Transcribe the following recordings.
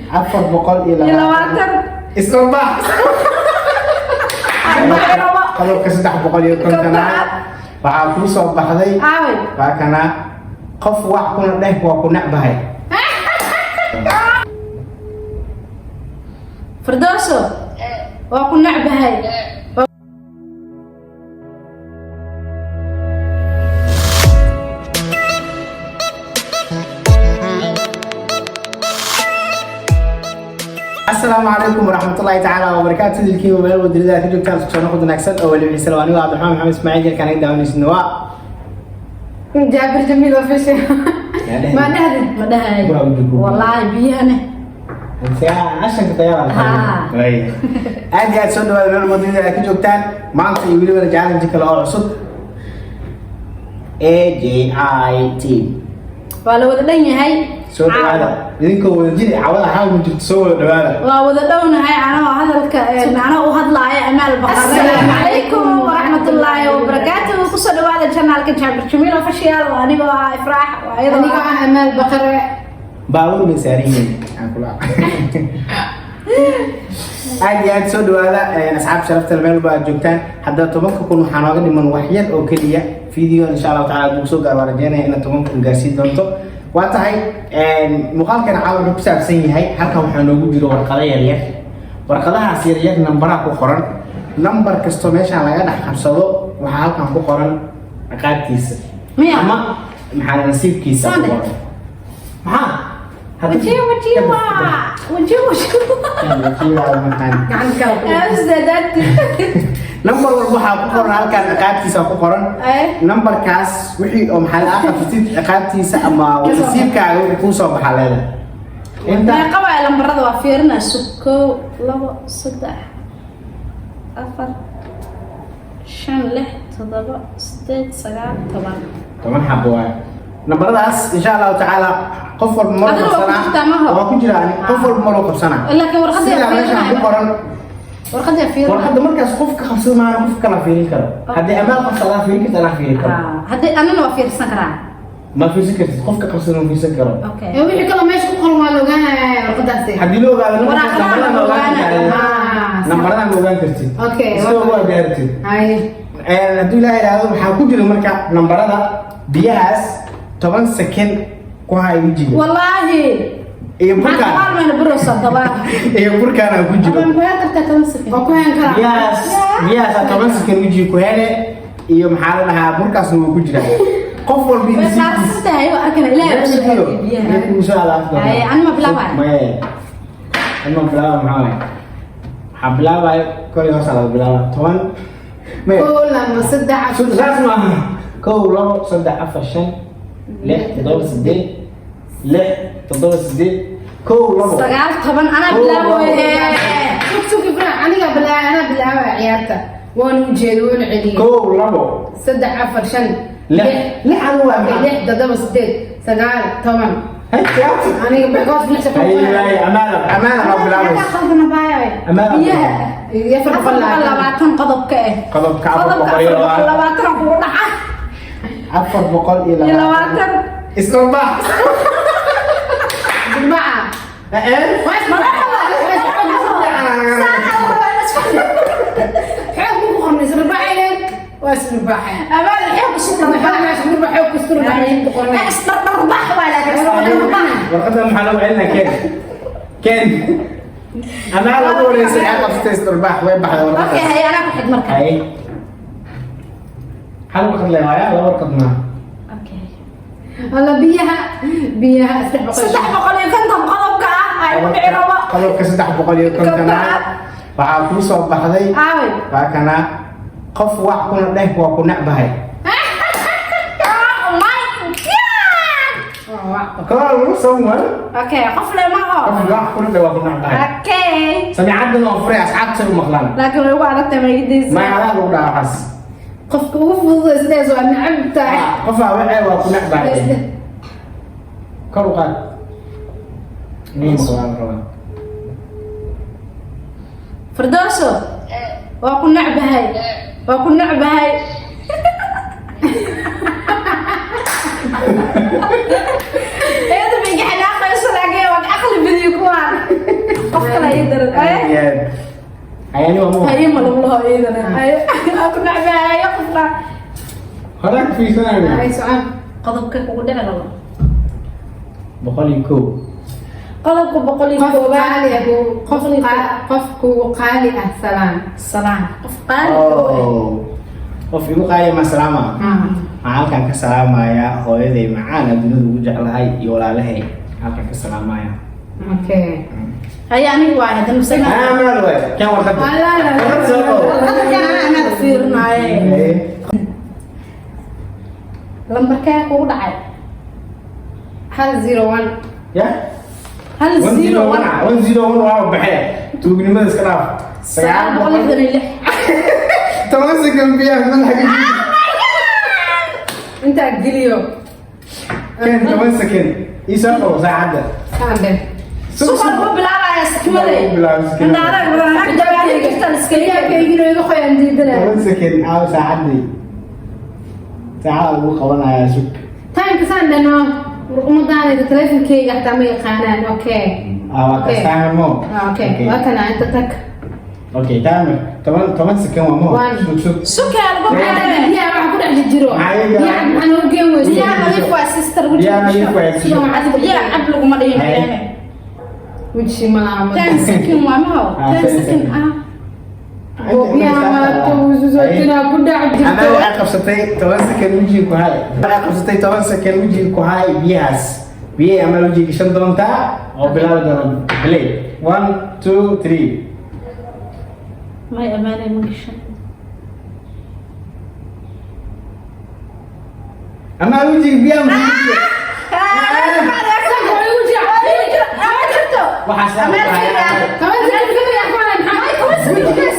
Afar boqol iyo iyo labaatan. 20. Isdharbaax. Qodobka 350aad waxaa kuu soo baxday. Aaway? Waa kana: qof wax kuna dheh waa ku necbahay. Firdowso, waa ku necbahay. Asalaamu calaykum waraxmatullaahi tacaala wabarakaatu. Dilkiiba meel wadilada ka joogtaan, isku soo noqod wanaagsan oo weli xiise leh. Anigoo Cabdiraxmaan Maxamed Ismaaciil jirkaan ay daawanaysidna waa Jaabir Jamiil Official. Ma dhahdid? Ma dhahay. Bura u joog. Wallaahi biyahane. Cashanka tayaala. Haa. Aad iyo aad soo dhawaada meel wadilada aad ka joogtaan. Maanta iyo weliba challenge kale oo cusub, AJI team. Waa la wada dhan yahay. Soo dhawaada idinkoo wada jiri, cawada xaal ma jirto, soo wada dhawaada. Waa wada dhownahay. Anoo hadalka anoo u hadlaaya Amaal Baqar. Asalaamu calaykum waraxmatullaahi wabarakaatuhu. Kusoo dhawaada channelka Jaabir Jamiil Official oo anigoo ah Ifraax oo ayadoo Anigoo ah Amaal Baqare. Baabuur bay saaran yihiin aan kula. Aad iyo aad soo dhawaada, asxaab sharafta leh, meel walba aad joogtaan. Haddaba 10,000 waxaa nooga dhiman wax yar oo keliya. Video insha Allahu tacala hadduu soo gaaro, waan rajeynaya inaad 10,000 gaarsiin doonto. Waa tahay, muuqaalkan caawa wuxuu ku saabsan yahay, halkan waxaa noogu jiro warqado yaryar. Warqadahaas yaryar nambaraha ku qoran. Nambar kastoo meeshaan laga dhex qabsado, waxaa halkan ku qoran ciqaabtiisa. Miya? Ama maxaa nasiibkiisa ku Sande. qoran. Maxaa? Wajiyo wajiyo waa wajiyo wajiyo. Gacan kale. Ustaadaati. Nambar walba waxaa ku qoran halkan ciqaabtiisa ku qoran. Nambarkaas wixii oo maxaa la qabsatid, ciqaabtiisa ama nasiibkaaga wixii kuu soo baxaa leedahay inta. Meeqa waay lambarada? Waa fiirinaa. Sug: kow, labo, saddex, afar, shan, lix, toddoba, sideed, sagaal, 10. 10 xabo waaye nambaradaas. Insha Allahu tacaala qof walba mar Adiga waa ku jirtaa, maho? Waa ku jiraa. Qof walba maruu qabsanaa. Laakiin warqadda sida meeshaan ku fiirinaya. qoran. Warqadda fiirinaya. Warqadda markaas qofka qabsada maana qof kala fiirin karo. Haddii Amaal qabsa, adaa fiirin karta, anaa fiirin karo. Haddii anina waa fiirsan karaa. Ma fiirsan kartid, qofka qabsada ma fiirsan karo. Okay. Ee wixii kale meesha ku qoran waa la ogaanaya warqadaasi. Haddii la ogaado nambarkaas, Waraaqadaha nambaradan ma ogaan la kartid. ogaanaya. Nambaradan ma ogaan kartid. Okay. Iska ugu gaartid. Hay. Haddii Ilaahay idhaahdo, waxaa ku jira marka nambarada biyahaas 10 second ku hay wejiga. Wallaahi. Iyo maxaa burkaan. Maalmayna burowsa dabaa. Iyo burkaana ku jiro. Waan ku heli kartaa 10 second. Waa ku hayn karaa. Biyahaas 10 second wejiga ku hele, iyo maxaa la dhahaa, burkaasna wuu ku jiraa. Qof walba Way nasiibkiisa. qaarsan tahay, waa arkana Ilaahay u soo hagaajiyay biyaha. Kugu soo alaabta. Haye, anima bilaabaya. Maya, anima bilaaba. Maxaa waaye? Waxaa bilaabaya kor iyo hoos laga bilaaba. 10, maya. Kow, laba, saddex, afar. Saas maaha. Kow, labo, saddex, afar, shan, lix, toddoba, sideed, lix, toddoba, sideed, kow, labo. Sagaal, 10 anaa Kow, bilaabo. labo. Sug, sug, Ifraax, aniga bilaaba, anaa bilaaba ciyaarta. Waana u jeedo, waana celiyey. Kow, labo. Saddex, afar, shan, lix, lix anu waa lix, maxaa? Toddoba, sideed, sagaal, 10. Hay, ciyaarta. Aniga because lix second. Hay, hay, Amaana, Amaana noo bilaabaysa. Khaldana baay. Amaana. Biyaha. Iyo afar afar boqol boqol labaatan. labaatan qodobka eh. Qodobka afar Qodobka boqol iyo afar boqol labaatan. labaatan kugu dhaca. Afar boqol iyo iyo labaatan. 20. Isdharbaax. Jilbaca. Eh. Waa isbarbaxa. Xoog ku qornay isbarbaxayeen. Waa isbarbaxay. Amaana xoog isu Maxaa dharbaax. meesha isbarbax xoog ku isbarbaxay ku qornay. Isdharbaax waa, laakiin isdharbaax. Warqadda maxaa lagu celinaa? Keen, keen. Amaa lagu wareysay ee qabsatay isdharbaax, way baxday Okay. warqaddaas. Hay, anaa ku xig marka. Hay, hal warqad le waaya, laba warqad maa. Okay. Alla, biyaha, biyaha 300. 350 qodobka ah ay ku dhici rabo. Qodobka 350aad waxaa kuu soo baxday. Aaway? Waa kana: qof wax kuna dheh waa ku necbahay. Oh my God. Call someone. Okay, qof le ma Qof ho. wax kuna dheh waa ku necbahay. Okay. Samiicaddan oo furay, asxaabta u maqlaan. Laakiin way ugu adagtahay maydaysa. Ma adaa lagu dhaha waxaas. Qofka ugu fudud sidaas waa necab tahay. Qofaa waxee waa ku necbahay, kor u qaad, inay maqlaan rabaa. Firdawso, waa ku necbahay, waa ku necbahay. Iyada bay iga xanaaqayso, laakiin waa ka aqli badiyo kuwaan. kale ii daran. Ay. Ayani waa mu. Haye, ma lagu laho iyadana. Haye, aan ku nacbaayo qofna. Horaa ku fiirsanayo. Ay, socon. Qodobka kugu dhici rabo. 101. Qodobka boqol iyo Qof koowaad. qaali ah qof kugu qaali ah salaan. Salaan qof qaali ah. Oh, qof igu qaali ma salaama. Waxaan halkan ka salaamayaa hooyaday macaan, adduunyada ugu jeclahay, iyo walaalahay halkan ka salaamaya. Okay. Haye, anigu waa hadan musana. Ah, maal waay kan warqadda. Warqad soo qabo. Qodobkan anaa fiirinaaye. Lambarkee kugu dhacay? 101. Ya. Hal 1 zero 0 one. 1 101 waa baxee, tuugnimada iska dhaaf. 966. 10 second biyaha madaxa ka geli. Intaa geliyo. Kan 10 second ii soo qabo saacadda. Saan dheh. Suuqa lagu bilaabaya sikimada. Lagu bilaabo sikimada. Xijaabkaygina iga qoyaan diidanaya. 10 second aaw saacaddii, saacada lagu qabanayaa, sug. Timeka saan dheh no. Umadaanayda teleefonkeyga xataa ma yaqaanaan. Okay. Ah, waa Okay. kas timer mo. Ah, okay. Waa kana inta tag. Okay, timer 10 second waa mo. One. Sug, sug. Sukaa lagu bilaabaya. Biyaha waxa ku dhex jiro. Maxay Biyaha maxaa noogu geen weysay? Biyaha nadiif waa, sister. Biyaha nadiif waa. Sida biyaha cab laguma dhihin. Haye. Weji malaha. 10 second waa maho. Ah, 10 10 second. second. Ah. Biyaha malabka ku dhex Anaa jirto. waxay qabsatay 10 second wejiga ku hay. Waxay qabsatay 10 second wejiga ku hay biyahaas. Biyaha ama wejiga gashan doontaa oo bilaabi doona. Play. One, two, three. May, amaanay, ma gashan. Ama wejiga biyaha ma wejiga. Waxaas aan ku hayaa.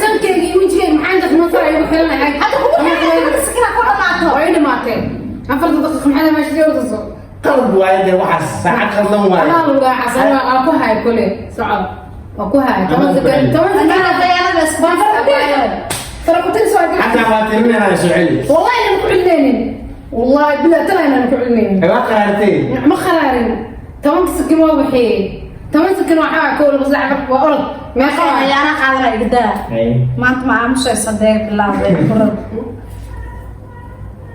Sankeyga iyo wejigeyga maxaa inta kuma fara igu xiranay? Hadda kugu xiran sikina ku dhamaato. Way dhamaatee. 4 daqiiqo maxaa meesha ka wadaso? Qalad waaye dee, waxaas saacad qaldan waaye. Anaa lagu dhahaa xasan waa ku hay kule. Socod. Waa ku hay. 10 second. 10 second. Anaa dayaanada isku Farakutirsi waa Xataa waa tirinayna, soo celi. والله انا ku celinaynin. والله بلا تلا انا ku celinaynin. Waa qaraartay. Ma qaraarin. 10 second waa wixii. 10 second waxaa kow laba saddex waa orod. Meeqa waa? Ayaana qaadanaya gidaa. Haye. Maanta ma aamusaysa dee, bilaabay kuran.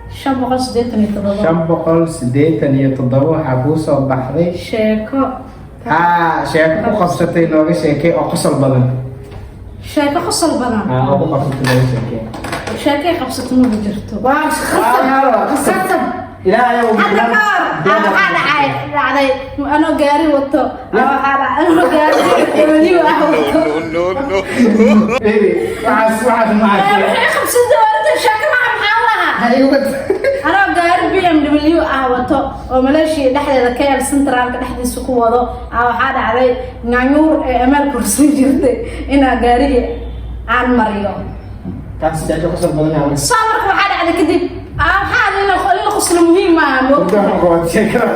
587. 587 waxaa kuu soo baxday. Sheeko. Haa, sheeko ku qabsatay nooga sheekay oo qosol badan. Sheeko qosol badan. Haa, oo ku qabsatay nooga sheekay. Sheekay qabsato ma jirto. Waa khasab. Khasab. Ilaahay uu Hadda ka hor waxaa dhacday anoo gaari wato. Waxaa dhacay anoo gaari weliba ah wato. No, no. Baby, waxaas ma Waxay qabsatay horta sheeko maha, maxaa lahaa? Ha igu Anoo gaari BMW ah wato oo Maleeshiya dhexdeeda KL Centraalka dhexdiisa ku wado waxaa dhacday nyaanyuur ee amaal kursan jirtay inaa gaariga aan mariyo. Taas sheeko qosol badan yaa. Soo marka waxaa dhacday kadib waxaa in la qoslo muhiim maaha. Hurdo waxaan qabat sheekada.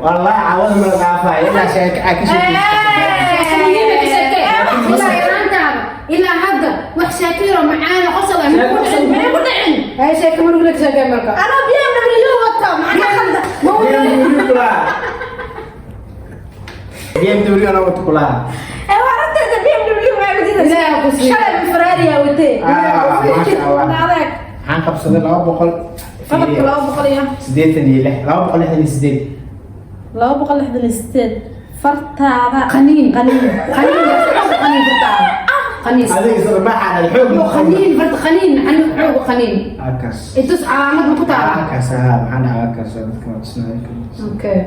Wallahi caawada ma la dhaafayo ilaa sheeko aa ka sheekaysato. Ilaa yaraantaada ilaa hadda wax sheekiro macaan oo qosol ah ma ku dhicin. Maxay ku dhicin? Hay, sheeko marugula ka sheekay marka. Anoo BMW wato maxaa ka khaldan? BMW kulaha. BMW anaa wata kulaha. Ee, waa runteeda BMW maxay ku Ilaaha ku diidaysaa? siiyo. Shalay Ferrari aa watee. Ah, maasha Allah. Adeeg. Waxaan qabsaday 200. Qodobka 200 iyo 86, 268. 268, fartaada Qaniin. Qaniin. Qaniin, xoog qaniin fartaada. Qaniin. Adiga isla baxaa xoog. Qaniin farta, qaniin anu xoog qaniin. Halkaas. Intus calaamad ma ku taala? Halkaas, haa, maxaan dhahaa halkaas dadka waa tusnaa. Okay.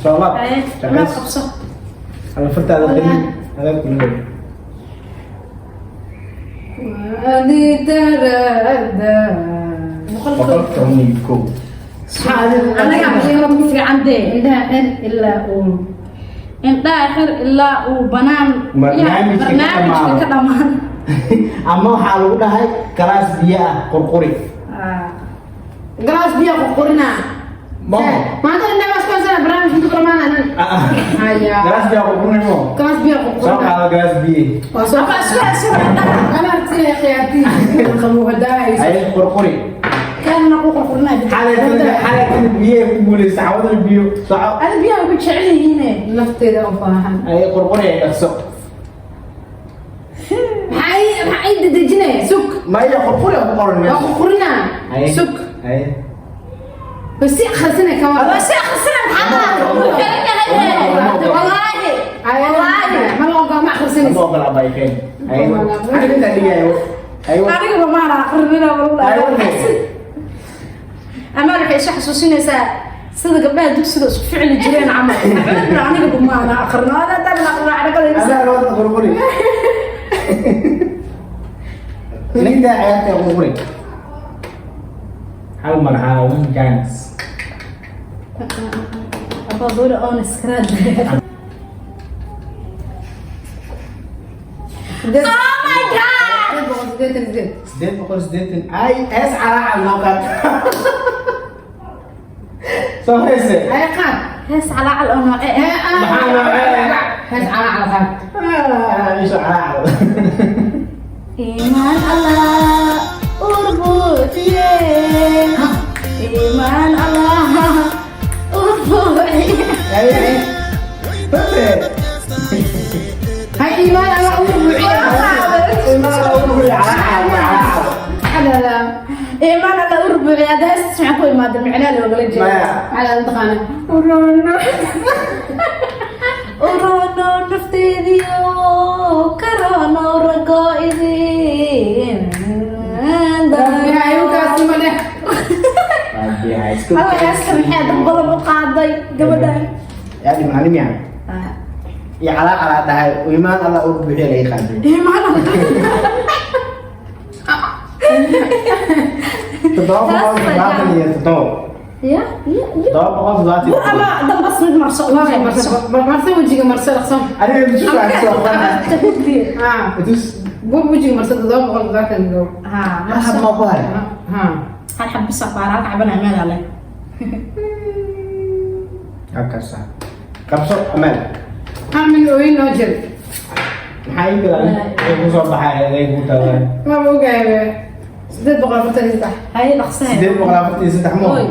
Soo laab. Haye, amaad qabso. Alla fartaada qaniin adag kula leeyahay. Adi darada. 111. Anaga qiimo ku fiican dee. Indhaha xir ilaa uu Indhaha xir ilaa uu banaan Barnaamijka ka barnaamijka ka dhamaado. dhamaan. Ama waxaa lagu dhahay galaas biyo ah qurquri. Galaas biyo qurqurina. Mo. Maanta indhaha bas koosana barnaamij intu dhamaanaa. Haya. Galaas biyo qurquri mo. Galaas biyo Soo qurqurina. qaado galaas biyo. Waa soo Ama isku isku indhaha. Ana aragtida khiyaartii qabow hadaa hayso. Ay, qurquri. Kana ku qurqurinaa. Xalay xalay biyo ku guuleysa cawada biyo soco. Ada biyaha ku jecel yihiine. Nafteeda u baahan. Ay, qurquri, dhaqso. Maxay dedejinaya? Sug. Maya, qurquri ku qoran Waa meesha. qurqurinaa. Sug. Ay. Bas si akhrisana kama. Waa si akhrisana, maxaa uu xiran yahay? Wallaahi, wallaahi. Ma la ogola, ma akhrisanaysa. Ma ogola baykeen. Ay, aniga intaa dhigayo. Ayo. Anigaba maana aqrinina. Wallaahi, amaan waxay isu xasuusinaysaa sida gabdhaha dugsiga isku ficli jireen camal. Anigaba maana aqrino, ada hadaan aqrino xarakada. Adaa loo qurquri. Ninka ciyaarta qurquri. Hal mar haa, one chance. Abaa gabadha oon iskaraad. Oh my God! 888. 880. Ay, hees calaacal noo qaad. Soo heese. Ay, qaad. Hees calaacal oo noocee ah? Maxaa noocee? Hees calaacal qaad. Ah, isha calaacal. Iimaan Allah urbuuxiye, iimaan Allah urbuuxiye. Ay, ay. Bate. Hay, iimaan Allah uu buuxiye. Iimaan Allah uu buuxiye, calaacal, calaacal. Xadaada. Iimaan Allah urbuuxiye, hadda heestas maxaa ku imaada? Micnaa loogala jeeda. Maya. Maxaa la taqaana? Urono, urono nafteediyo karono rago idin. Rabbi kaasi ma leh. Rabbi ha isku. Alla, heesta maxay dad badan u qaaday gabadhan? Yaa dhiman ani miyaa? Iyo calaacal aa dhahay, iimaan Allah uu buuxiye laga qaaday. Iimaan Allah. 777. Ya ya ya. 777. Bur ama dambas mid marso. Marso, marso wejiga, marso, dhaqso. Aniga itus waa soo qana. Ah. Itus. Bur wejiga marso, 777. Ha. Hal xab ma ku haray? Ha. Hal xab bisa qaar, hal xabana meel leh. Halkaas ah. Qabso, amaal. Hal min ooyin noo jir. Maxaa ii galay? Waxay ku soo baxay adeeg ku tahay. Ma ogaabe. 843. Hay, dhaqsahe. 843 mo. Oy.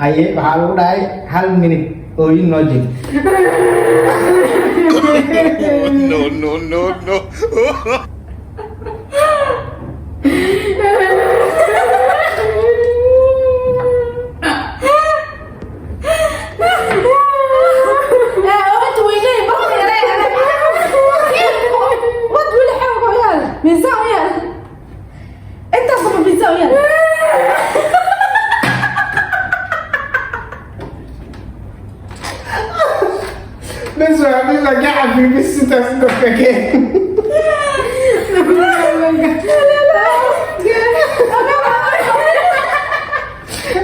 Haye, waxaa lagu dhahay hal minute ooyin noo jeed. No, no, no, no. Inta weynay marka yaree wad weli xoog u yaal, miisaan u yaal, intaas uma miisaan u yaal. Bes waa bis waa ka cafi bis intaas dadka keen.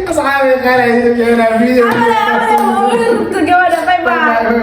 Asxaabi qaar ay video. Gabadha, bye bye.